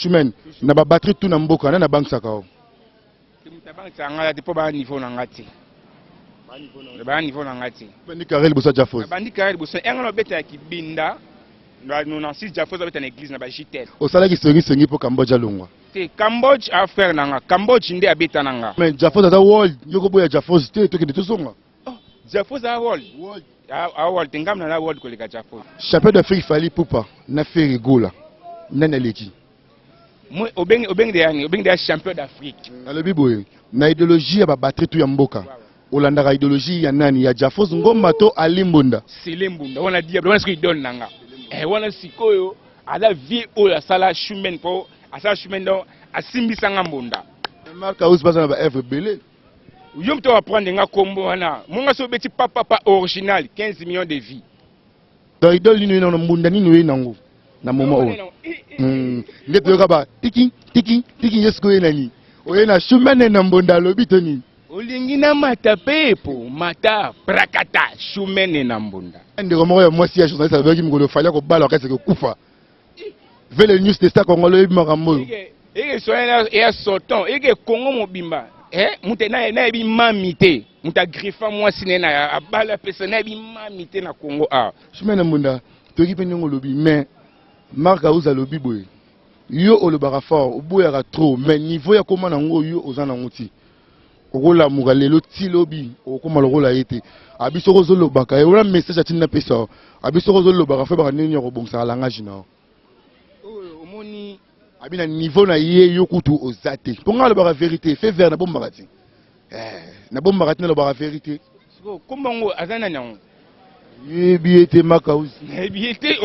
Chimène, na ba batterie tout na mboka nani abangisaka yo? Te moto abangisaka ngai te mpo baa niveau na ngai te. Baa niveau na ngai te. Bandi carré liboso ya Jafos. Bandi carré liboso. Enga na beta ya kibinda na 96 Jafos abeta na église na ba JTL. Osalaki songi songi mpo Cambodge alongwa. Te Cambodge a frère na nga. Cambodge nde abeta na nga. Mais Jafos aza world, yo koboya Jafos te tokende tozonga. Oh, Jafos a world. World. A world te ngamna na world koleka Jafos. Champion d'Afrique Fally Ipupa na Ferre Gola nani aleki? Moi obengi obengi de yani obengi de champion d'Afrique. Nalobi boye na idéologie ya ba batterie tout ya mboka olandaka idéologie ya nani ya Jafos Ngomba to Ali Mbunda? Sele Mbunda wana diable wana sikoyo idole na nga. Eh wana sikoyo aza vie oyo asala Shumen po asala Shumen donc asimbisa nga mbunda. Marc House baza na ba œuvre ebele. Yo moto apprendre nga kombo wana. Monga so obeti papa pa original 15 millions de vues. Donc idole nini oye nango mbunda nini oye nango na moment oyo hmm. Nde toyoka ba tiki tiki tiki ye sikoyo oye nani oye na shumene na mbonda alobi to nini? Olingi na mata pepo mata prakata shumene na mbunda. Ndeko moko ya mwasi ya journaliste alobaki mokolo Fally akobala wakati kufa. Vele news de star congolais oyebi makambo oyo. Eke soya ya soton eke Congo mobimba eh moto na nayebi mami te moto agriffa mwasi na ye na abala pesa nayebi mami te na Congo awa. Chimene Mbunda toyoki mpe ndenge olobi mais Marc House alobi boye yo olobaka fort oboyaka trop mais niveau ya koma nango yo oza nango ti okolamuka lelo ti lobi okokoma lokola ye te abi soki ozolobaka ye wana message atindi napesa yo abi soki ozolobaka fo ebaka ndenge nini ya kobongisaka langage na yo oyo omoni abi na niveau na ye yo kutu oza te mpo ngai alobaka verité fait vert nabombaka te eh, nabombaka te nalobaka verité sikoyo kombo yango aza nani yango Yebi ye te Makausi. Nayebi ye te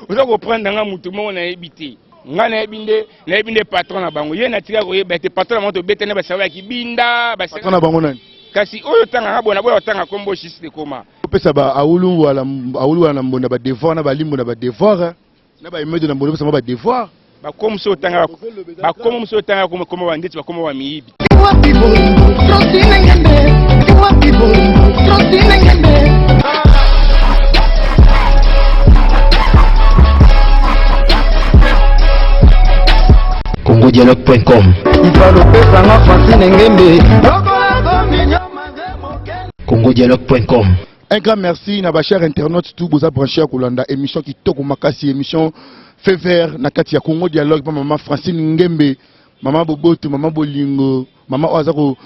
oza koprendre nga motu moko nayebi te nga nayebi nde nayebi nde patron na bango ye natika koyeba te patron na bango tobetani basala ya kibinda patron na bango nani kasi oyo otanga nga bona boya otanga kombo juste ekoma opesa ba awulu wala awulu wala na mbonda ba devoir na balimbo na ba devoir Na ba immeuble na mbolo pesa ba devoir. Ba komo so tanga ba komo so tanga komo komo ba ndeti ba komo ba miyibi. Wapi bolingo Francine Ngembe Wapi bolingo Francine Ngembe congodialogue.com Ifalopesanga Francine Ngembe congodialogue.com Un grand merci na ba chers internautes tout boza branché ya kolanda émission kitoko makasi émission feu vert na kati ya Congo dialogue pa maman Francine Ngembe maman Boboto maman Bolingo maman oyo aza ko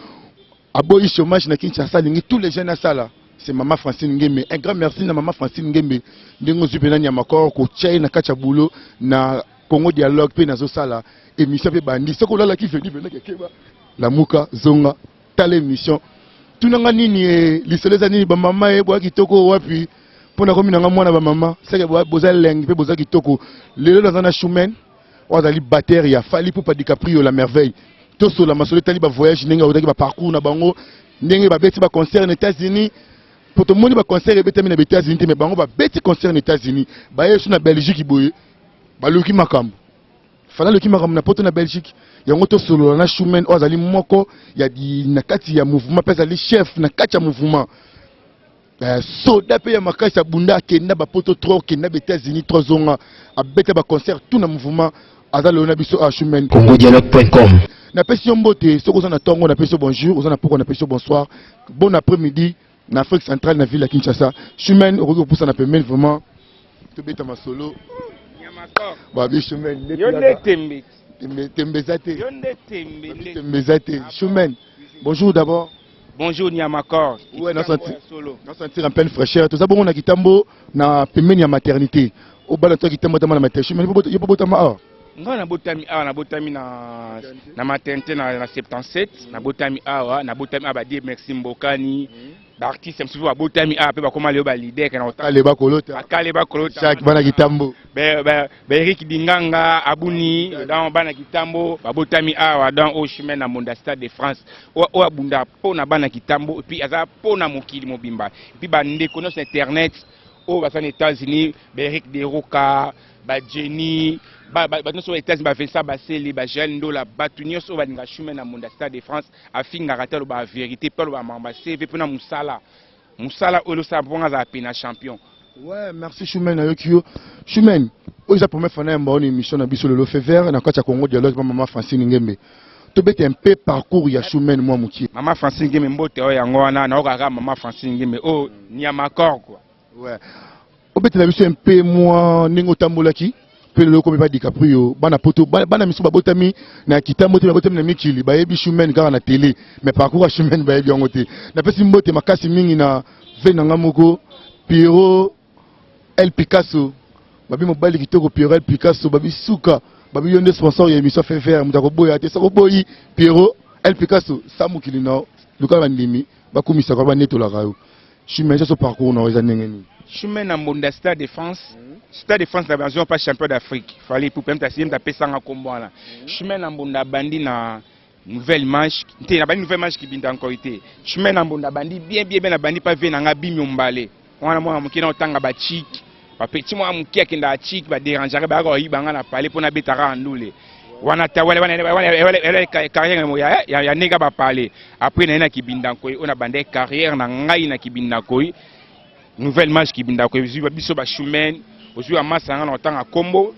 aboyi chômage na Kinshasa alingi tous les jeunes asala c'est maman Francine Ngembe un grand merci na maman Francine Ngembe ndenge ozwi mpena nyamakor kotia ye na kati ya boulot na Congo dialogue mpe nazosala émission mpe bandi soki olalaki veni venaki ekeba lamuka zonga Tala emission. Tuna nga nini eh, lisolo eza nini ba mama eh, boya kitoko wapi mpo nakomi na nga mwana ba mama seke boza elengi mpe boza kitoko lelo naza na Shumen oyo azali batteur ya Fally Ipupa DiCaprio la merveille tosola masolo etali ba voyage ndenge awutaki ba parcours na bango ndenge babeti ba concert na États-Unis mpo tomoni ba concert ebetami na ba États-Unis te mais bango babeti concert na États-Unis baye su na Belgique boye baluki makambo Fally aluki makambo na poto na Belgique yango tosolola na Shumen oyo azali moko ya na kati ya mouvement mpe azali chef na kati ya mouvement eh, soda mpe ya makasi abunda akenda bapoto trop akenda ba États-Unis trop zonga abeta ba concert tout na mouvement aza lelo na biso a Shumen congodialogue.com napesi yo mbote soki oza na ntongo napesi yo bonjour oza na pokwa napesi yo bonsoir bon après-midi na Afrique centrale na ville ya Kinshasa Shumen okoki kopusana pembeni vraiment tobeta masolo babi Shumen yo nde tembe tembe tembe eza te yo nde tembe nde tembe eza te Shumen bonjour d'abord bonjour Niamakor ouais na sentir na sentir en pleine fraîcheur toza bongo na kitambo na pembeni ya maternité obala to kitambo tama na maternité Shumen yo botama awa Ngai nabotami awa nabotami na na maternité na, na 77 nabotami awa nabotami awa badie merci mbokani ba artiste mosusu babotami awa mpe bakoma lelo ba leader kana kale bakolota bakale bakolota Jacques bana kitambo ba, ba, ba Eric Dinganga Abuni donc bana kitambo babotami awa donc au chemin na Monda Stade de France oyo abunda mpo na bana kitambo et puis aza mpo na mokili mobimba et puis bandeko nyonso na internet oyo baza na États-Unis ba Eric Deroka ba Jenny ba ba bato nyonso ba États-Unis ba Vincent Basele ba Joël Ndola bato nyonso oyo balingaka Shume na Monda Stade de France afingaka te alobaka verité mpe alobaka makambo ya CV mpe na mosala mosala oyo elosala mpo nga azala pena champion. Ouais, merci Choumen nayoki yo. Choumen, oyo eza première fois na yamba na émission na biso lelo fait vert na kati ya Congo Dialogue pa mama Francine Ngembe. Tobeta un peu parcours ya Choumen mwa mokie. Mama Francine Ngembe, mbote oyo yango wana naokaka mama Francine Ngembe oyo nyama corps quoi. Ouais. Obetela biso un peu mwa ndenge otambolaki mpe lelo okomi pa DiCaprio. Bana poto, bana misu babotami na kitambo te, babotami na mikili, bayebi Choumen kaka na télé, mais parcours ya Choumen bayebi yango te. Napesi mbote makasi mingi na ve na nga moko Pierrot El Picasso, babi mobali kitoko Pierrot El Picasso, babi suka, babi yo nde sponsor ya émission fait vert, moto akoboya te. Soki oboyi Pierrot El Picasso, sa mokili na luka bandimi bakumisaka, banetolaka yo. Choumen, so parcours na yo eza ndenge nini? Choumen na mbonda Stade de France, Stade de France na bazwa pas champion d'Afrique, Fally Ipupa mta siyem tapesanga kombo wana. Choumen na mbonda bandi na nouvelle manche te, na bandi nouvelle manche kibinda encore te. Choumen na mbonda bandi bien bien bien, na bandi pa vie na nga bimio mbale wana mwana moke na otanga ba chic, ba petit mwana moke akenda chic, ba dérangeaka, bayaka koyiba nga na palais mpo nabetaka ndule wana ta wana wana wana carrière ya ndenge ba palais. Après naye na kibinda nkoi oyo na banda carrière na ngai na kibinda nkoi, nouvelle manche kibinda nkoi, ozwi biso ba Choumen, ozwi ba masa na nga na otanga kombo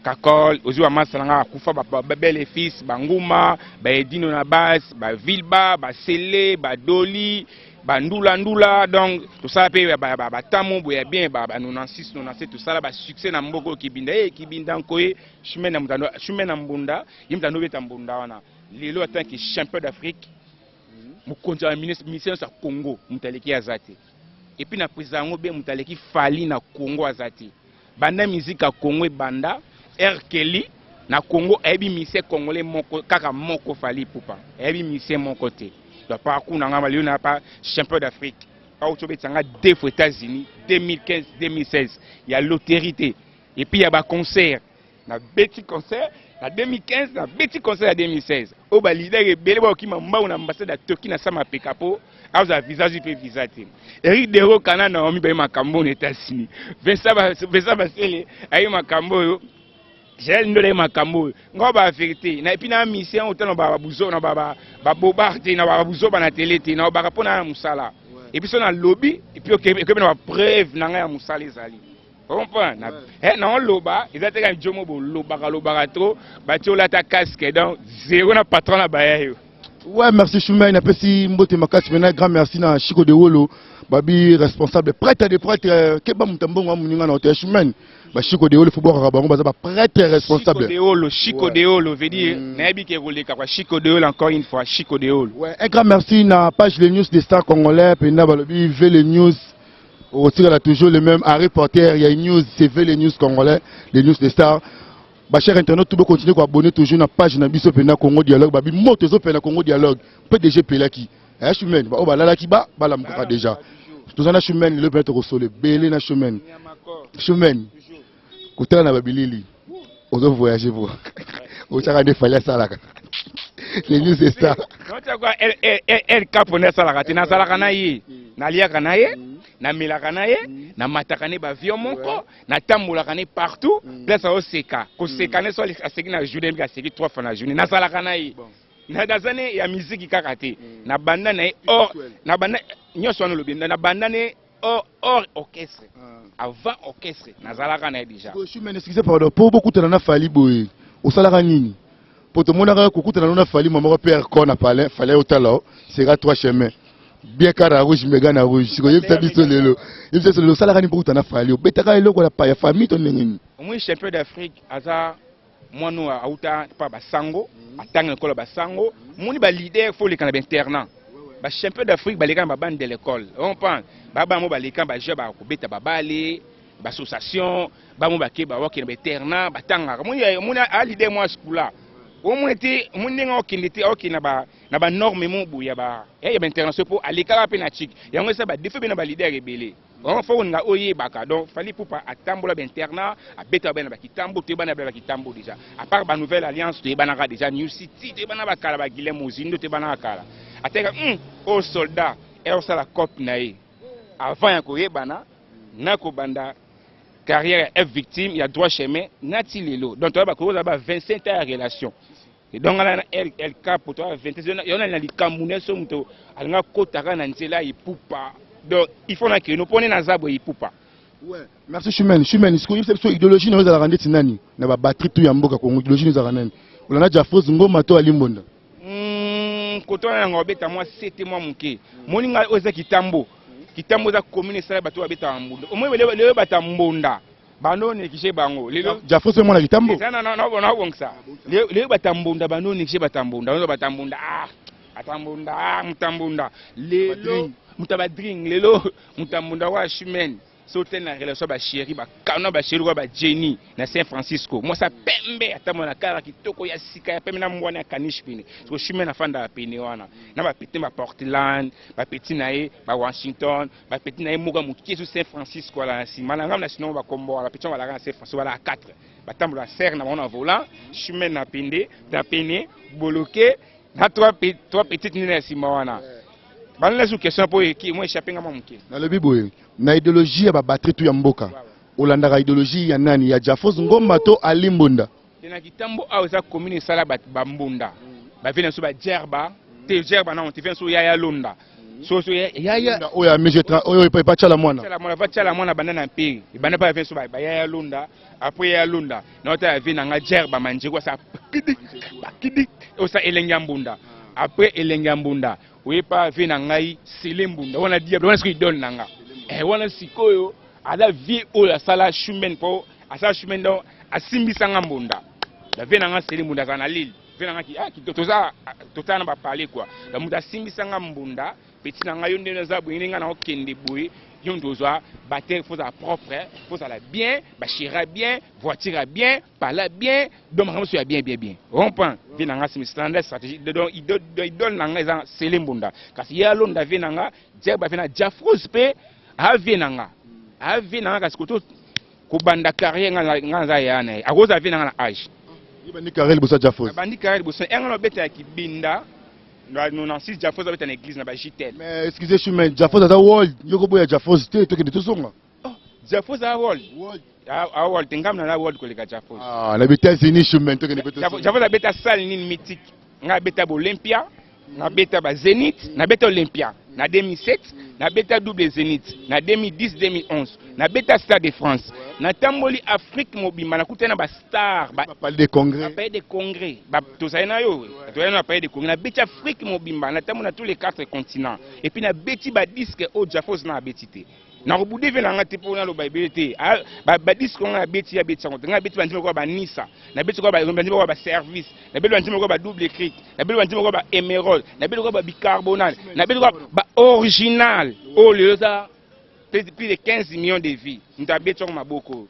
Kakol, ozwi ba masa na nga akufa, ba belle fils, banguma, baedino na base, bavilba, basele, badoli, bandula ndula. Donc tosala mpe batamu boye ya bien, ba 96 97 tosala basuccès na mboka oyo kibinda e kibinda nkoye. Choumen na mutando, Choumen na mbunda ye mutando obeta mbunda wana lelo en tant que champion d'Afrique, mokonzi ya ministre nyonso ya Congo, moto aleki aza te. Et puis na président yango be moto aleki Fally na Congo aza te. Banda musique ya Congo ebanda, R. Kelly na Congo ayebi musicien congolais moko kaka moko, Fally Ipupa, ayebi musicien moko te. Donc parcours na nga lelo na pa champion d'Afrique, auti obetisa deux fois États-Unis 2015 2016 ya loterie te, et puis ya baconcert, nabeti concert na 2015, nabeti concert ya 2016 oyo baleader ebele bakokima mbangu na ambassade ya Turquie na sama peka mpo azwa visa, azwi mpe visa te. Eric Dero kana Naomi baye makambo na États-Unis, Vincent Basele aye makambo oyo, Jael Ndola ye makambo oyo ngao ba vérité na. Et puis na mission otana babuzo na babobar te, na babuzoba na télé te, na obaka mpo na mosala. Et puis so nalobi, et puis okebi na bapreuve na ngai ya mosala ezali, comprend naoloba eza te kaka jomo bolobaka lobaka trop, batie olata casque, donc zéro na patron na baya yo. Ouais, merci Choumen, napesi mbote makasi maintenant, grand merci na Chico de Wolo, babi responsable prêtre de prêtre, keba muta mbongo amuninga na hotel Choumen. Ba Chico de Wolo faut boire bango baza ba prêtre responsable. Chico de Wolo, Chico de Wolo veut dire nayebi ke koleka quoi. Chico de Wolo, encore une fois, Chico de Wolo. Ouais, un grand merci na page Les News des Stars Congolais, penda balobi V les News. Otikala toujours le même Harry Potter, il y a une news, c'est V les News Congolais, les News des Stars. Ba chers internautes, tout continuer à abonner toujours na page na biso pena Congo Dialogue, babi moto zo pena Congo Dialogue. PDG pelaki. Eh Choumen, ba balalaki ba balamuka déjà. Tozana Choumen le peut kosole belé na Choumen. Choumen. Kotala na babilili. Ozo voyager pour. Otaka nde Fally asalaka. Les News des Stars. Quoi El Capo nde asalaka te, nazalaka na ye, naliaka na ye, namelaka na ye, namataka ne baavion moko, natambolaka ne partout place. Aoseka koseka ne so aseki na journée, mbi aseki trois fois na journée. Nazalaka na ye, naza ne ya miziki kaka te, na banda na ye or na banda nyonso wana olobi, na banda ne hors orchestre, avant orchestre nazalaka na ye déjà. Choumen, excusez, pardon, po bokutana na Fally boye, osalaka nini? Po tomonaka kokutana no na Fally moko mpe aircon na palais, Fally otala sera trois chemins bien kara rouge mega na rouge. Sikoyo yebisa biso lelo, yebisa biso lelo, osalaka nini po okutana na Fally? Obetaka eloko ya famille to ndenge nini? Omoi champion d'Afrique aza mwana oyo auta mpa basango, atanga ekolo ya basango. Moni baleader faut oleka na bainternat, bachampion d'Afrique baleka na babande de l'école, comprendre babana mo baleka bajeu bakobeta babale baassociation bamo bake bawakende bainternat batangaka. Moni aleader mwa skula, omoni te, omoni ndenge aokende te, aokende na banorme mo boye ya bainternational mpo alekaka mpe na chik yango eza badefo mpe na baleader ebele. Faut kolinga oyebaka. Donc Fally Ipupa atambola bainternat, abeta bana bakitambo, toyebana bana bakitambo déjà, à part banouvelle alliance toyebanaka déjà, New City toyebana bakala, bagilin mozindo toyebanaka kala. Ateka oyo soldat osala cope na ye avant ya koyebana na kobanda carrière ya F Victime ya droit chemin nati lelo. Donc toyeba bakoki kozala ba 25 ans ya relation. Et donc na El Capo toya 26 yo na likambo nyonso moto alinga kotaka na nzela Ipupa. Donc il faut nakende mpo nde naza boye Ipupa. Ouais. Merci Chimène. Chimène, sikoyo yebisa biso idéologie na yo ezalaka ndeti nani na ba batterie tout ya mboka Congo idéologie na ezalaka nani? Olanda Jafros Ngoma to Ali Mbonda? Koto wana yango obeta mwa sete mwa moke. Moni ngai oyo eza Kitambo. Kitambo eza commune esala bato babetaka mbunda. Omoni lelo bata mbonda. Bando neglige bango. Lelo Jafros mwana Kitambo. Eza na na na bongisa. Lelo bata mbunda bando neglige bata mbunda. Bando bata mbunda ah bata mbunda ah mutambunda. Lelo mutabadring lelo mutambunda wa Chimène. So te na relation ba chéri ba kana ba chéri kwa ba Jenny na San Francisco. Moi ça pembe ata mwana kara kitoko ya sika ya pembe na mwana ya caniche pene. So Chimène afanda pene wana. Na ba petit ba Portland, ba petit na ye ba Washington, ba petit na ye moka mokie so San Francisco ala na nsima na ngai na sino ba kombo ba petit balaka na San Francisco bala 4. Batambola serre na bango na volant, Chimène na pende, na pene, boloke na trois petites nini na nsima wana. Bana na question po eki moi échappé nga mwa moke. Nalobi boye na idéologie ya ba batterie tout ya mboka olandaka idéologie ya nani ya Jafos Ngomba to Ali Mbonda? Te na Kitambo awa eza commune esala bato ba mbonda ba vie na biso ba djerba te djerba non te vie na biso yaya londa so so yaya oyo ya MG oyo epa Tshala Mwana Tshala Mwana va Tshala Mwana banda na mperi ebanda pa vie na biso ba yaya londa après yaya londa na ota ya vie na nga djerba manjeko asa kidi kidi osa elenge ya mbunda après elenge ya mbunda oyepa vie na ngai sele mbunda wana diable wana sikoyo idole na nga eh, wana sikoyo aza vie oyo asala shumen po asala shumen donc asimbisa nga mbunda la vie na nga sele mbunda azala na lille vie na nga ki ah, kitoko toza totala na bapale quoi la moto asimbisa nga mbunda petit na nga yo nde naza boye ndenge nga na okende boye yo moto ozwa batere faut ozala propre faut ozala bien bashira bien voiture ya bien pala bien donc makambo nyonso ya bien bien bien rond point vie na nga standard stratégie donc idole na nga eza sele mbunda kasi ye alonda vie na nga diaba vie na jafrose mpe avie na nga avie na nga kasi koto kobanda carrière nga naza ya na ye akozala vie na nga na age bandi carrière liboso ya jafrose bandi carrière liboso enga na obeta ya kibinda na 96 jafrose abeta na église na ba jitel mais excusez Chimène Jafrose aza world yo koboya Jafrose te tokende tozonga. Oh, Jafrose aza world. A world te ngambo na world koleka Jafrose. Ah, na États-Unis Chimène tokende pe tozonga. Jafrose abeta salle nini mythique. Nga abeta ba Olympia, na beta ba Zenith, na beta Olympia na 2007, na beta double Zenith na 2010 2011, na beta Stade de France. Na tamboli Afrique mobimba na kutana ba star ba palais de congrès. Ba palais de congrès. Ba tozali na yo, tozali na palais de congrès. Na beti Afrique mobimba, na tambo na tous les quatre continents. Et puis na beti ba disque oyo Jafrose na abeti te. Nakobude ve na nga te mpo naloba ebele te. Ba disque nga abeti abeti yango te. Nga abeti bandimi lokola ba Nisa, na beti lokola bandimi lokola ba service, na beti bandimi lokola ba double cric, na beti bandimi lokola ba émeraude, na beti lokola ba bicarbonate, na beti lokola ba original. Oyo lelo eza plus de 15 millions de vues. Moto abeti yango maboko.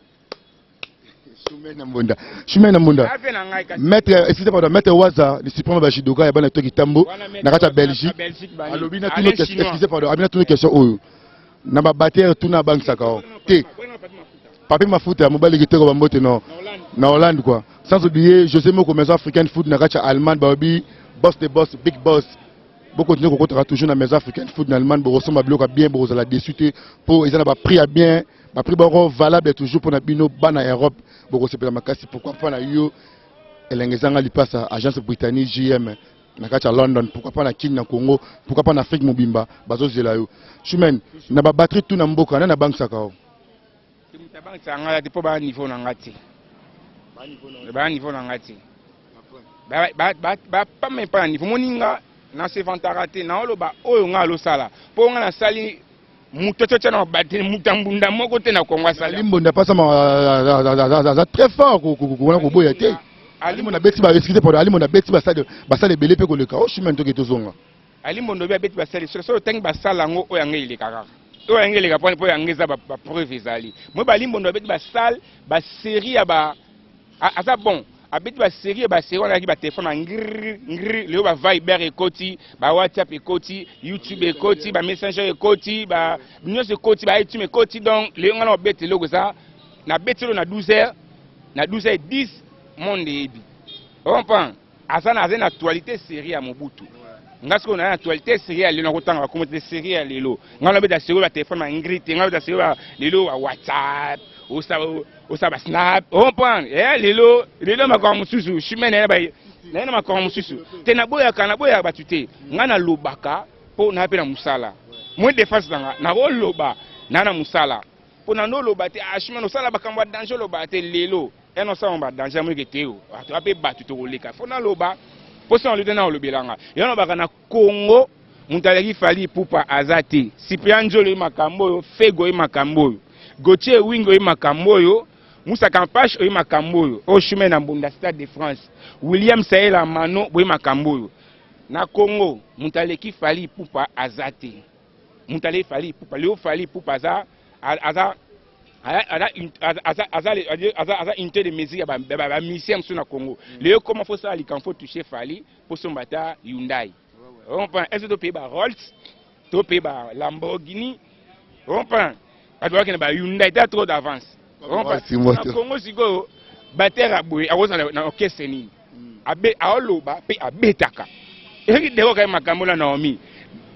Chimène Mbonda. Chimène Mbonda. Maître, excusez pardon, Maître Waza, le suprême ba judoka ya bana to kitambo na kata Belgique. Alobi na tino question, excusez pardon, abina tino question oyo. Na ba batteur tuna bangisaka o. Te. Papi Mafuta mobali kitoko ba mbote no. Na Hollande quoi. Sans oublier José Moko Maison Africaine Food na kati ya Allemagne ba obi boss de boss, big boss. Bokontinue kokotaka toujours na Maison Africaine Food na Allemagne, bokosomba biloko ya bien, bokozala déçu te po eza na ba prix ya bien. Ba prix boko valable toujours pona bino bana Europe bokosepela makasi pourquoi pas na yo elenge ezanga lipasa agence Britannique JM na kati ya London pourquoi pas na Kin na Congo pourquoi pas na Afrique mobimba bazozela yo Chimène na ba batterie tout na mboka nani abangisaka yo moto abangisaka ngai te mpo ba niveau na ngai te ba niveau na ngai te bapama epai na niveau moninga na se vantaka te naoloba oyo ngai alosala mpo ngai nasali moto atya na bateli moto ya mbunda moko te na Kongo asali. Ali Mbonda pasa aza très fort kokona koboya te. Ali Mbonda abeti ba excusez pardon Ali Mbonda abeti basale basale ebele pe koleka o chemin toke tozonga. Ali Mbonda obi abeti basale soki soki otangi basala yango oyo yango eleka kaka. Oyo yango eleka po po yango eza ba preuve ezali. Moi ba Ali Mbonda abeti basale ba série ya ba aza bon abeti ba série ya ba série wana ayaki ba téléphone ba ngri ngri lelo ba Viber ekoti ba WhatsApp ekoti YouTube ekoti ba Messenger ekoti ba nyonso ekoti ba iTunes ekoti donc lelo nga na obeta eloko eza na beti eloko na 12 heures na 12 heures 10 monde eyebi comprend aza na aza na actualité série ya Mobutu nga sikoyo na actualité série ya lelo nakotanga bakoma te série ya lelo nga nabeta série ba téléphone ba ngri te nga nabeta série ba lelo ba WhatsApp osala ba snap comprendre eh lelo lelo makambo mosusu chemin na ye na makambo mosusu te naboyaka naboyaka bato te nga nalobaka mpo na mpe na mosala moi défense na nga nakoloba na na mosala. Pona no loba te ah chemin osala makambo ya danger oloba te lelo ena osala ba danger amoki te o bato ape bato tokoleka fo naloba mposa na lute na olobela nga yo nalobaka na Congo moto aleki Fally Ipupa aza te Cyprien Nzolo ye makambo oyo Fego ye makambo oyo Gauthier Wingo ye makambo oyo Moussa Kampash oye makambo oyo oyo chemin na Mbunda Stade de France William Sayela Mano boye makambo oyo na Congo moto aleki Fally Ipupa aza te moto aleki Fally Ipupa leo Fally Ipupa aza aza aza aza aza aza unité de mesure ya ba musiciens mosusu na Congo leo koma faut sala likambo faut toucher Fally po somba ata Hyundai comprend est-ce que to paye ba Rolls to paye ba Lamborghini comprend bato bakende ba Hyundai ta trop d'avance comprend na Congo sikoyo batteur ya boye akozala na orchestre nini abe aoloba pe abetaka ezaki dekoka ye makambo na Naomi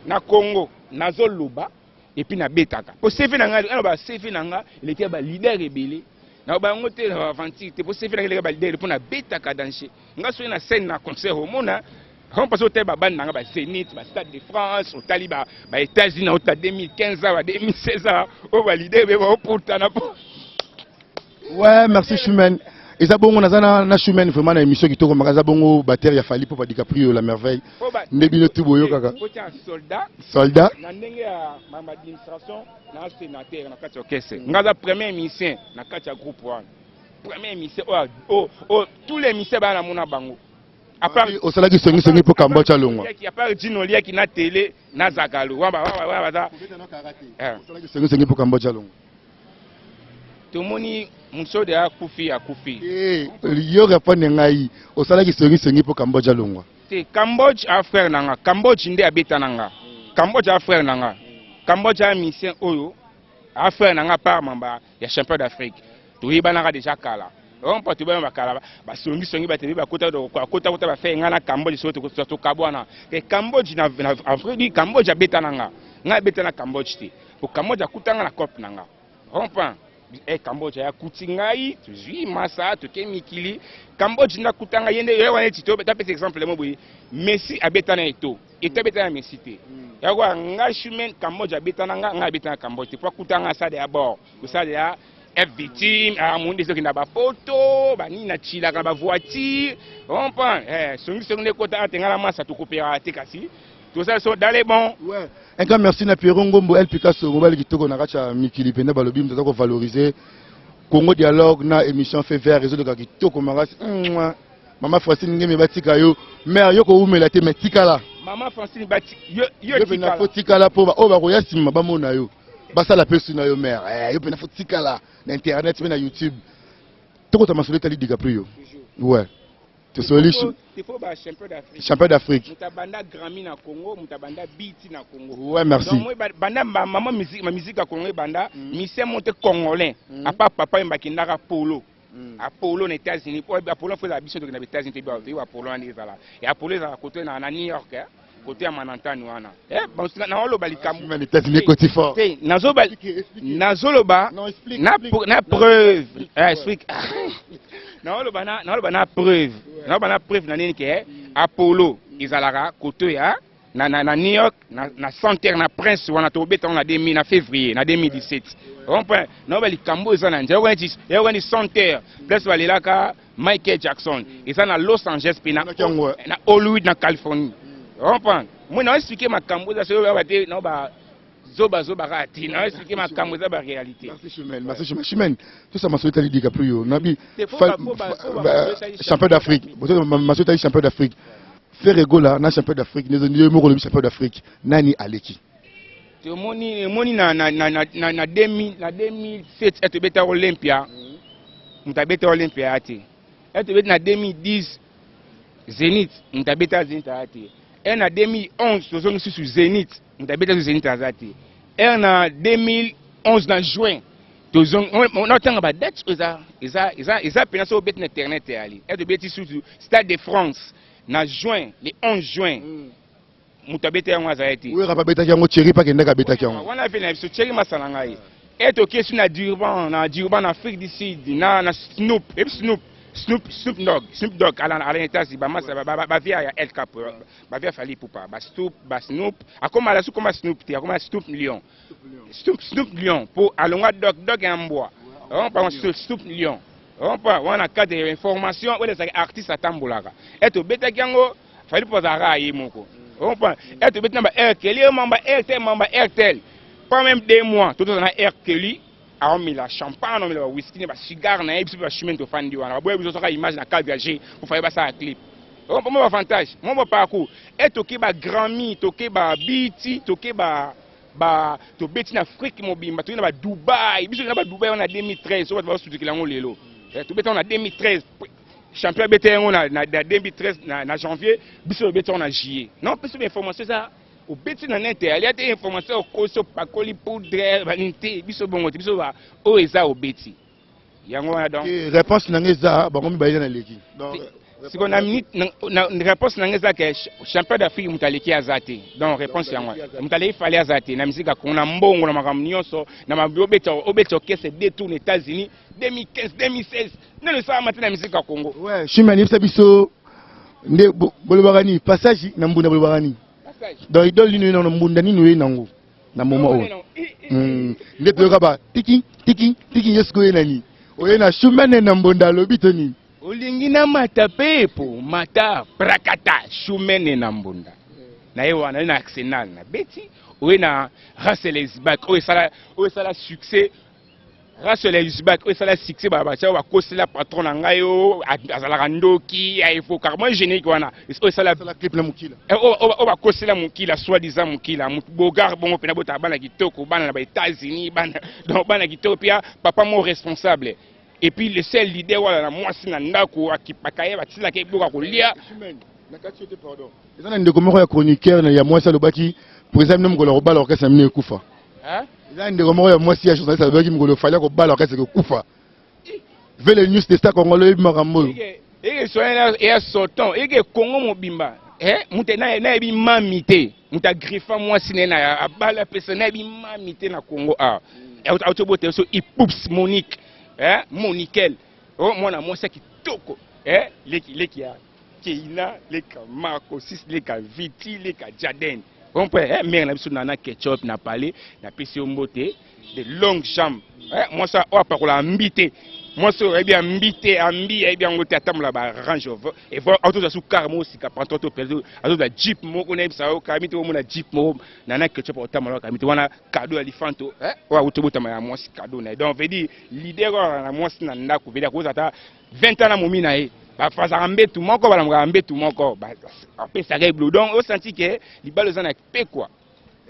na Congo nazoloba epuis nabetaka po CV na ngai aloba CV na nga eleki ya ba leader ebele na ba yango te na aventure te po CV na ngai eleki ya ba leader po nabetaka danger nga soki na scène na concert omona parce otali ba bande na nga ba Zenith ba Stade de France otali ba ba États-Unis na ota 2015 awa 2016 awa oyo ba leader be baoputana po. Ouais, merci Choumen. Eza bongo naza na, na Choumen vraiment na émission kitoko maka eza bongo batteur ya Fally Ipupa DiCaprio la merveille. Nde bino tout boyokaka. Kotia soldat. Soldat. Na ndenge ya ma administration na sénateur na kati ya orchestre. Nga za premier musicien na kati ya groupe wana. Premier musicien oyo oh, oh, tous les musiciens bana mona bango. À part osalaki songi songi po Kambocha longwa. À part Gino Liaki na télé na Zagalo. Wa wa wa baza. Osalaki songi songi po Kambocha longwa. Tomoni musode akufi akufi. Eh, yo répondre ngai osalaki songi songi po Cambodge alongwa. Te Cambodge a frère na nga. Cambodge nde abeta na nga. Cambodge a frère na nga. Cambodge a musicien oyo a frère na nga par mamba ya champion d'Afrique. Toyebanaka déjà kala. Rompa toyebana bakala basongi songi batebi bakota bakota kota ba frère nga na Cambodge so tokabwana. Te Cambodge na en vrai dire Cambodge abeta na nga. Nga abeta na Cambodge te. Po Cambodge akuta nga na cope na nga. Rond-point eh, Cambodge ya kuti ngai tozwi masa toke mikili Cambodge nda kuta ngai ye nde ye wana eti to tapesa exemple mo boye Messi abeta na Eto'o Eto'o abeta na Messi te ya kwa ngai Shumen Cambodge abeta na nga ngai abeta na Cambodge te po akuta nga stade ya bord stade ya F victime amundi soki na bapoto banini na chilaka na bavoiture rond-point eh, songi songi nde ekota ate ngai na masa tokopera te kasi toza so dans les bons. Ouais. Un grand merci na Pierrot Ngombo El Picasso mobali kitoko na kati ya mikili mpenza balobi moto aza kovaloriser Congo Dialogue na émission fait vert ezoleka kitoko makasi. Mwa. Mama Francine Ngeme batika yo mère yo kowumela te mais tikala. Mama Francine bati yo yo tikala. Yo tikala po ba oyo bakoya nsima bamona yo basala mpe su na yo mère eh, yo mpenza fo tikala na internet mpe na YouTube tokota masolo etali DiCaprio. Ouais. Tosoli champion d'Afrique. Moto abanda Grammy na Congo, moto abanda BET na Congo. Ouais, merci. Donc moi banda maman musique, ma musique ya Congo ebanda, mm. musicien monte congolais. Mm. À part papa mbakindaka polo. Mm. Apollo na États-Unis, po Apollo faut la biso tokenda États-Unis te ba to Apollo wana ezala. Et Apollo ezala côté na na New York, hein. Côté ya Manhattan wana. Eh, bon, na oloba likambo. Mais États-Unis côté fort. Te, nazoba nazoloba na na preuve. Eh, explique. Naoloba na naoloba na preuve. Naoloba na preuve na nini ke Apollo ezalaka côté ya na, na, na New York na, na center na Prince wana tobeta na 2000 na février na 2017. Comprends? Naoloba likambo eza na nzela. Yoka ni center place balelaka Michael Jackson eza na Los Angeles pe na, na Hollywood na Californie. Comprends? Moi na expliquer makambo eza soki ba te na ba zoba zoba kaka te na expliquer makambo eza ba réalité. Merci Chimène, merci Chimène. Chimène, tout ça masolo etali DiCaprio nabi champion d'Afrique. Masolo etali champion d'Afrique. Ferre Gola na champion d'Afrique, ndezo moko lobi champion d'Afrique. Nani aleki? Tomoni emoni na na na na na na 2000 na 2007 ete beta Olympia. Moto abeta Olympia ya te. Ete beta na 2010 Zenith, moto abeta Zenith ya te. E na 2011 tozongi susu Zenith, moto abeta susu Zenith aza te. E na 2011 na juin tozongi natanga ba date eza eza eza eza pena so obeti na internet eyali. Ete beti susu Stade de France na juin le 11 juin. Moto abeta yango azali te. Wera abetaki yango, Thierry pe akendaki abetaki yango. Wana ve na biso Thierry Masa na ngai. E toke su na Durban, na Durban na Afrique du Sud, na na Snoop, ebi Snoop. Snoop, Snoop Dogg, Snoop Dogg ala ala États-Unis, ba masa ba ba ba via ya El Capo, ba via Fally Ipupa, ba Snoop, ba Snoop, akoma la sukoma Snoop te, akoma Snoop Lion. Snoop, Snoop Lion po alongwa Dogg, Dogg ya mbwa. On parle Snoop, Snoop Lion. On parle wana cadre ya information oyo ezalaka artiste atambolaka. Et obetaki yango Fally Ipupa azalaka ye moko. On parle et obeti na ba R Kelly, mamba RTL, mamba RTL. Pas même 2 mois, tout na R Kelly aomela champagne, aomela bawhisky na bacigare na ye. Biso mpe bachimene tofandi wana, baboya biso soka image na cadre ya g po faye basala clip mo bavantage mo baparcours e toke baGrammy, toke babiti, toke ba ba tobeti na Afrique mobimba, toke na baDubai. Biso na baDubai wana na 2013, so bato bazosudikela yango lelo. Tobeti yango na 2013, champion abeti yango na 2013 na janvier, biso tobeti yango na juillet. Non, biso bainformation eza obeti na nete alia te, information okosi, opakoli poudre banini te, biso bongo te. Biso oyo eza obeti yango wana donc. Réponse na ngai eza bango mibale na leki. Siko na minute na réponse na ngai eza ke champion d'Afrique, moto aleki aza te. Donc réponse yango, moto aleki Fally aza te na misika ya Kongo, na mbongo, na makambo nyonso, na obeta, obeta orchestre deux tours na États-Unis 2015, 2016, nano esalama te na misika ya Congo. Ouais, Chimene, yebisa biso nde bolobaka nini passage na mbunda, bolobaka nini? Donc idole nini oye na mbunda, nini oye nango na moment oyo nde toyoka ba tiki tiki tiki? Ye sikoyo oye na nini? Oye na Chimene na mbonda, alobi to nini? Olingi na mata pepo mata prakata Chimene na mbunda na ye wana, ye na Arsenal na beti, oye na Russell Isbak oyo esala succès. Russell Isbak oyo esala succès, batia bakosela patron na ngai oyo azalaka ndoki, aevokaka mwa générique wana oyo esala clip na mokila. Oyo bakosela mokila, soi-disant mokila bogar bongo mpena botaka bana kitoko, bana na baÉtats-Unis, bana donc bana kitoko mpe papa mo responsable. Et puis le seul leader wana na mwasi na ndako akipaka ye, batilaka ye biloko ya kolia. Eza na ndeko moko ya chroniqueur ya mwasi alobaki président bino mokolo ya kobala, orchestre na bino ekufa. Eza na ndeko moko ya mwasi ya journaliste alobaki mokolo Fally akobala, orchestre ekufa. Vele news de Star Congolo oyebi makambo oyo. Eke soya eya soton eke Kongo mobimba, moto nayebi mami te, moto agriffa mwasi na ye na abala apesa, nayebi mami te na Congo awa auti obota biso Ipups Monique, Monikel, mwana mwasi ya kitoko, leki leki ya Keina, leka Marco Sis, leka Viti, leka Jaden, comprend, mare na biso Nana Ketchup na palais, napesi yo mbote de longue jambe. Mwasi oyo apakola ambi te, mwasi oyo ayebi ambi te, ambi ayebi yango te, atambola ba Range Rover, atozwa su car moko sika panto to perdu, azozwa jeep moko. Nayebisa yo kami te, omona jeep moko Nana Ketchup otambola kami te. Wana cadeau ya lifanto oyo awuti obotama ya mwasi, cadeau na ye. Donc veut dire leader oyo na mwasi na ndako, veut dire akozala ata 20 ans na momi na ye, bafazaka mbetu moko, balamukaka mbetu moko, bapesaka ye bilo. Donc osanti ke libala eza na pe quoi.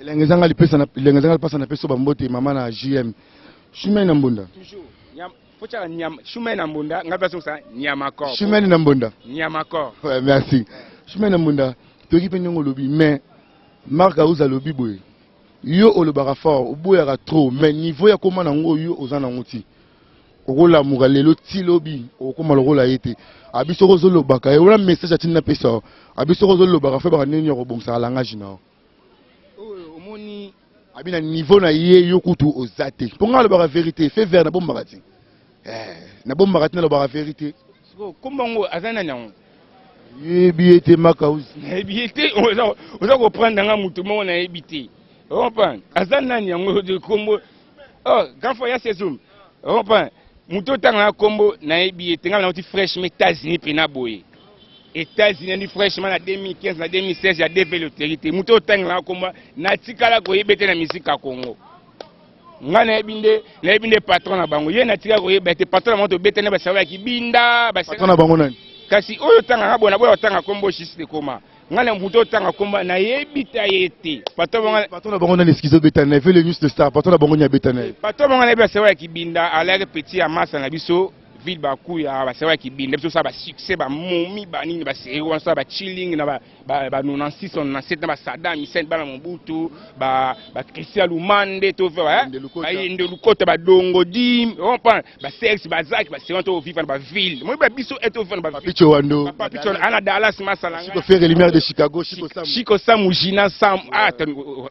Elenge ezanga lipesa, elenge ezanga lipasa. Na peso bambote mama na JM Chimene na mbunda. Toujours fotyaka nyama Chimene na mbunda, ngai mpe azongisa nyama corps. Chimene na mbunda. Nyama corps. Ouais, merci Chimene na mbunda. Toyoki mpe ndenge olobi, mais Mark Auza alobi boye: yo olobaka fort, oboyaka trop, mais niveau ya koma nango yo oza nango ti okolamuka lelo ti lobi okokóma lokola ye te. Abi soki ozolobaka ye wana, message atindi napesa yo, abi soki ozolobaka fo ebaka ndenge nini ya kobongisaka langage na yo. Oyo omoni. Abi na niveau na ye, yo kutu oza te, mpo ngai alobaka vérité fait vert, nabombaka te, nabombaka te, nalobaka vérité. Sikoyo kombo yango aza nani yango? Yebi ye te, Makausi. Nayebi ye te. Oza koprendre nga motu moko nayebi te, comprendre aza nani yango kombo. Oh, grand frère ya sezum, comprendre motu otanga na kombo nayebi ye te. Ngai nauti fraîchement États-Unis mpena boye, États-Unis andi fraîchement na 2015, na 2016 ya DV loterie te. Motu otangela na kombo natikala koyeba ete na misika ya Congo ngai nayebi nde, nayebi nde patron na bango ye, natikala koyeba ete patron na bango tobetani basalo ya kibinda. Patron na bango nani? Kasi oyo otangaka boye, naboya otanga kombo juste ekoma ngai na motu otanga kombo nayebi ta ye te, patron bango. Patron na bango nani? Eskize, obetani na Vele News de Star, patron na bango ni abetani na ye? Patron bango nayebi, basalo ya kibinda, alaki petit ya masa na biso ville bakuya, basalo ya kibinda. Biso osala basuccès, bamomi banini, basérie wana osala bachilling na ba 96, 97 na basadam Hussein, bana Mobutu, baChristian Lumande, to bayende Lukota, badongo di comprendre, basex bazaki basérie to vivre na baville moi babiso e to vivre na Papicho Wando. Papicho ana Dallas masala. Chico Ferre, lumière de Chicago, Chico Samu. Chico Samu, Gina Samu, ah,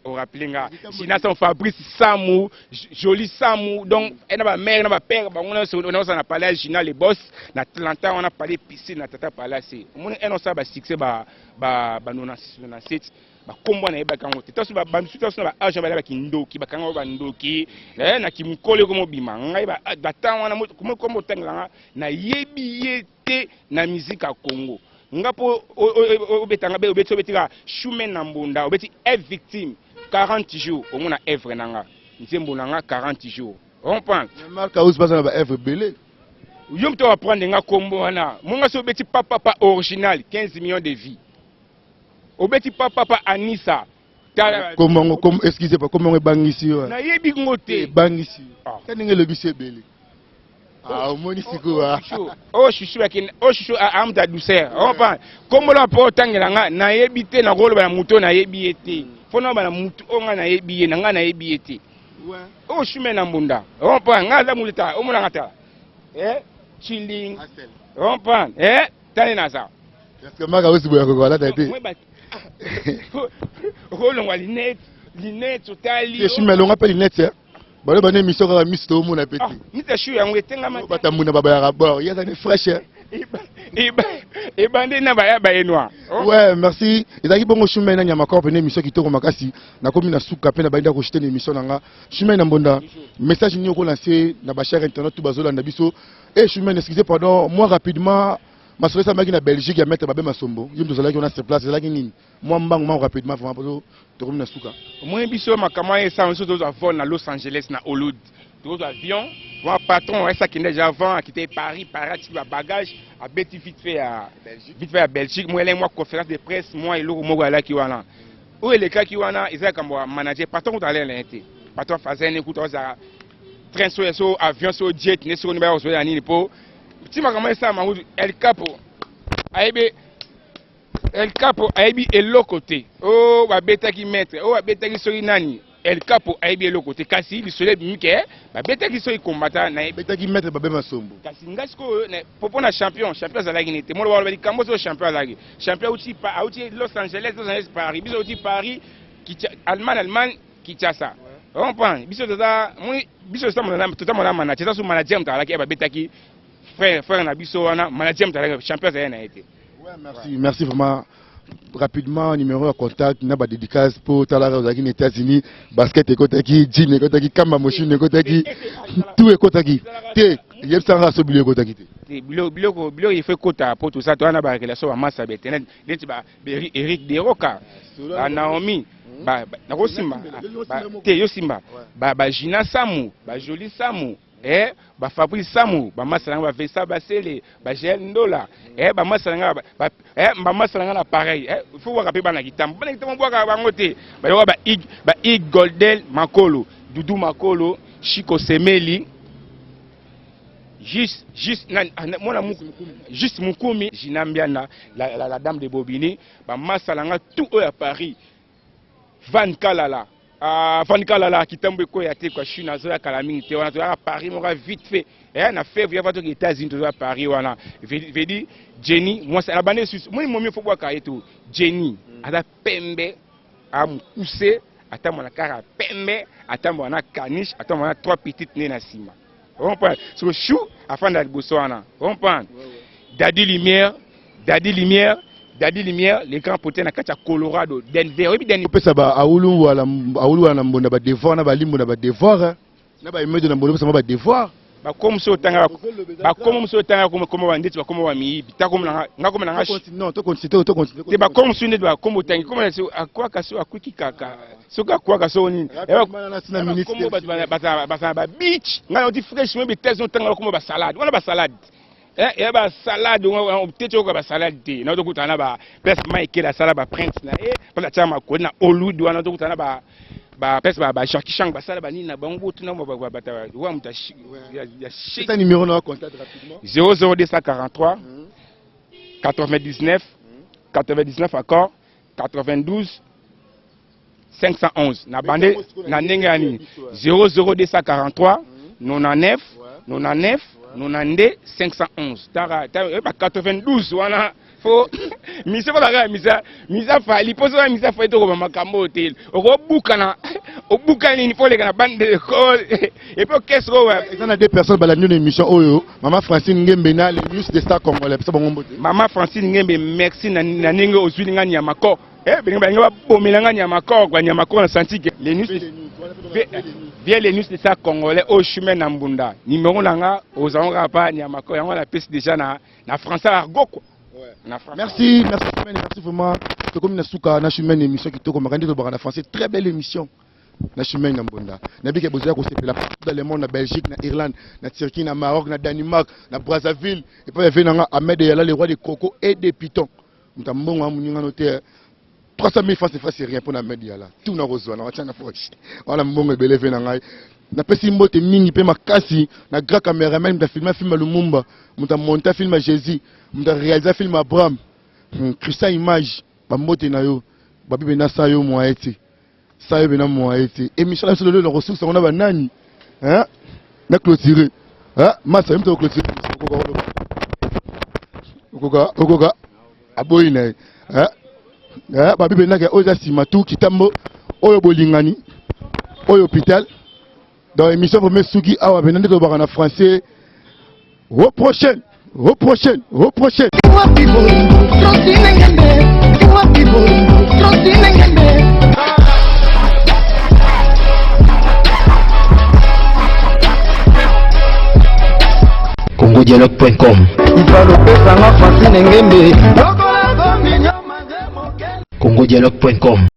orappelé nga Gina Samu, Fabrice Samu, Joli Samu. Donc ena bamère na bapère bango nyonso na palais. Gina le boss na Atlanta wana, palais piscine na Tata Palace. Omoni ene osala basuccès ba 96, 97, bakombo wana nayebaki yango te. Taso bamisusu, taso na baage bala bakindoki, bakanga bango bandoki na kimokolo ekomobima. Ngai batan wana kombo otangelanga, nayebi ye te na musique ya Congo. Nga mpo obetanga, obeti, obetika Shume na Mbunda, obeti F Victime 40 jours, omona œuvre na nga, nzembo na nga 40 jours, comprendre? Mark House baza na baœuvre ebele. Yo moto apprendre nga kombo wana. Monga so obeti Papapa original, 15 millions de vues. Obeti Papapa Anisa. Kombo yango, excuse pa, kombo yango ebangisi yo? Nayebi ngo te. Ebangisi yo ka ndenge elobisi ebele. Omoni sikoyo. Oyo shushu, oyo shushu amuta douceur, comprendre? Kombo na mpo otangela nga, nayebi te. Nakoloba na motu oyo nayebi ye te. Fo naloba na motu oyo nga nayebi ye na nga, nayebi ye te. Oyo Shume na Mbunda, comprendre? Nga aza motu ta omonanga ta chilling, comprendre? Tani naza. Maka osi boya kokolata te. Okolongwa lunette, lunette otali. Shume, alonga mpe lunette. Balo bana émission kaka miso toomona mpe te. Misa shu yango etengama. Batambuna babayaka bord, ye azali fraîche. Ebande na baya bayenoi. Ouais, merci. Ezalaki bongo Shume na Nyama Corp na émission kitoko makasi. Nakomi na suka mpe na bandi koshite na émission na nga. Shume na Mbonda, message nini okolancer na bachers internautes tout bazolanda biso? E Shume, excusez, pardon, moi rapidement, masolo esamaki na Belgique ya maître Babe Masombo, ye moto ozalaki wana sur place, ezalaki nini? Mwa mbangu mwa rapidement vraiment, po tokomi na suka. Omoni biso makambo wana esala biso, tozwa vol na Los Angeles na Hollywood, tozwa avion wa patron esi akende déjà avant, akite Paris. Paris atiki babagage, abeti vite fait ya vite fait ya Belgique. Mo elai mwa conférence de presse, mwa eloko moko alaki wana oyo elekaki wana, eza likambo ya manager. Patron kuta alela ye te. Patron Fazene kuta ozala train so so avion so jet ne soko baya kozoya nini, mpo ti makambo esalama kutu El Capo ayebi. El Capo ayebi eloko te. Oyo babetaki maître, oyo babetaki soki nani, El Capo ayebi eloko te. Kasi lisolo ebimi ke babetaki soki kombata na betaki maître Babe Masombo. Kasi ngai sikoyo popo na champion, champion azalaki nini te. Molo baloba likambo soki champion azalaki, champion auti Los Angeles, Los Angeles Paris, biso auti Paris, Allemagne, Allemagne Kinshasa, comprendre? Biso toza, biso toza mona manager, eza so manager moto azalaki, babetaki frère na biso wana, manager moto azalaki, champion azalaki na ye te. Ouais, merci, merci vraiment. Rapidement, numéro ya contact na badédicace, mpo talaka ozalaki na États-Unis, basket ekotaki, jean ekotaki, kamba moshine ekotaki, tout ekotaki te. Yebisanga so bilo ekotaki te. Biloko ifo ekota, mpo toza toza na barelation, bamasa bainternet neti ba Eric Deroka, ba Naomi, nakosimba te, yo simba, bagina Samu, bajoli Samu, bafabrice Samu, bamasa nanga, bavesa Basele, bagel Ndola, bamasa nanga, bamasa nanga na pareil. Faut bwaka mpe bana Kitambo, bana Kitambo bwaka bango te. Bayoka ba ig Goldel Makolo, Dudu Makolo, Chiko Semeli, juste mwana juste Mukumi, Gina Mbiana, la dame de Bobini, bamasa nanga tout oyo ya Paris, Van Kalala. Ah, Van Kalala, Kitambo ekoya te kwa chine, azoya kala mingi te. Wana toyaka Paris moko vite fait na février va toki États-Unis, tozoya Paris wana. Vedi Jenny mwasi na bande susu moi momi, fo bwaka ye to Jenny aza pembe, amokuse, atambola kaka pembe, atambola na caniche, atambola na trois petites ne na nsima, comprendre? Siko chou afanda liboso wana, comprendre? Dadi Lumière, Dadi Lumière, Dadi Lumière, le grand potin na kati ya Colorado, Denver, oyebi Denver? Opesa ba aulu wala, aulu wana na Mbonda badevoir, na balimbo na badevoir, na baemedo na Mbonda, opesa ma badevoir. Bakomo so otanga, bakomo mosusu otanga komo ba ndeti bakomo ba miyibi ta komo nanga nga komo nanga. Non, to continue, to continue. Te, bakomo mosusu ndeti bakomo otangi komo na akwaka so akwiki kaka soki akwaka so nini, bakomo bato bazala ba beach. Ngai nauti fresh mo bitese, otanga bakomo basalade wana, basalade ya basalade teti, oyoka basalade te. Na tokutana na ba place Michael asala baprince na ye, place atia makoli na Hollywood wana, tokutana na ba place ba Jackie Chang basala banini na bango, botuna wa moto ya. Chic numéro na contact rapidement. 00243 99 99 accord 92 511 na bande na ndenge ya nini? 00243 99 99 92 511. Tara ba 92 wana fo misa, fo kaka misa, misa Fally, mpo soki misa Fally, tokoma makambo oyo te. Okobukana, Obuka nini faut oleka na bande de l'école et puis okes ko Eza na deux personnes balandi na émission oyo, Mama Francine Ngembe na les news des stars congolais. Pesa bango mbote. Mama Francine Ngembe, merci na na ndenge ozwili nga nyama ko. Eh, balingi balingi babomela nga nyama ko, kwa nyama ko na senti que les news Viens les news de ça congolais au chemin na mbunda. Numéro na nga ozango kaka pa nyama ko yango na pesi déjà na na français argot quoi. Na français. Merci, merci Chimène, merci vraiment. Tokomi na suka na Chimène émission kitoko makandi tobaka na français, très belle émission. Na Chimène na Mbonda. Nayebi ke bozoya kosepela partout dans le monde, na Belgique, na Irlande, na Turquie, na Maroc, na Danemark, na Brazzaville. Et puis il y avait nanga Ahmed Yala, le roi des crocos et des pitons. Moto ya mbongo ya moninga no te 300 000 francs CFA c'est rien mpo na Ahmed Yala. Tout na kozwa na watia na poche. Wana mbongo ebele ve na ngai. Napesi mbote mingi mpe makasi na grand cameraman moto afilma film ya Lumumba, moto amonta film ya Jésus, moto arealisa film ya Abraham. Christian Image, bambote na yo. Babi bena sa yo moyen te. Sa yo bena moyen te. Émission na biso lelo na kosusa ngo na banani? Hein? Na clôturer. Hein? Masa yo moto clôturer. Okoka koloba. Okoka okoka aboyi na ye. Hein? Hein? Babi bena ke oyo eza nsima tout kitambo oyo bolingani oyo hôpital. Donc émission vraiment suki awa bena nde tolobaka na français. Au prochain, au prochain, au prochain. Wapi bolingo Francine Ngembe Wapi bolingo Francine Ngembe congodialogue.com Ifalopesanga Francine Ngembe congodialogue.com.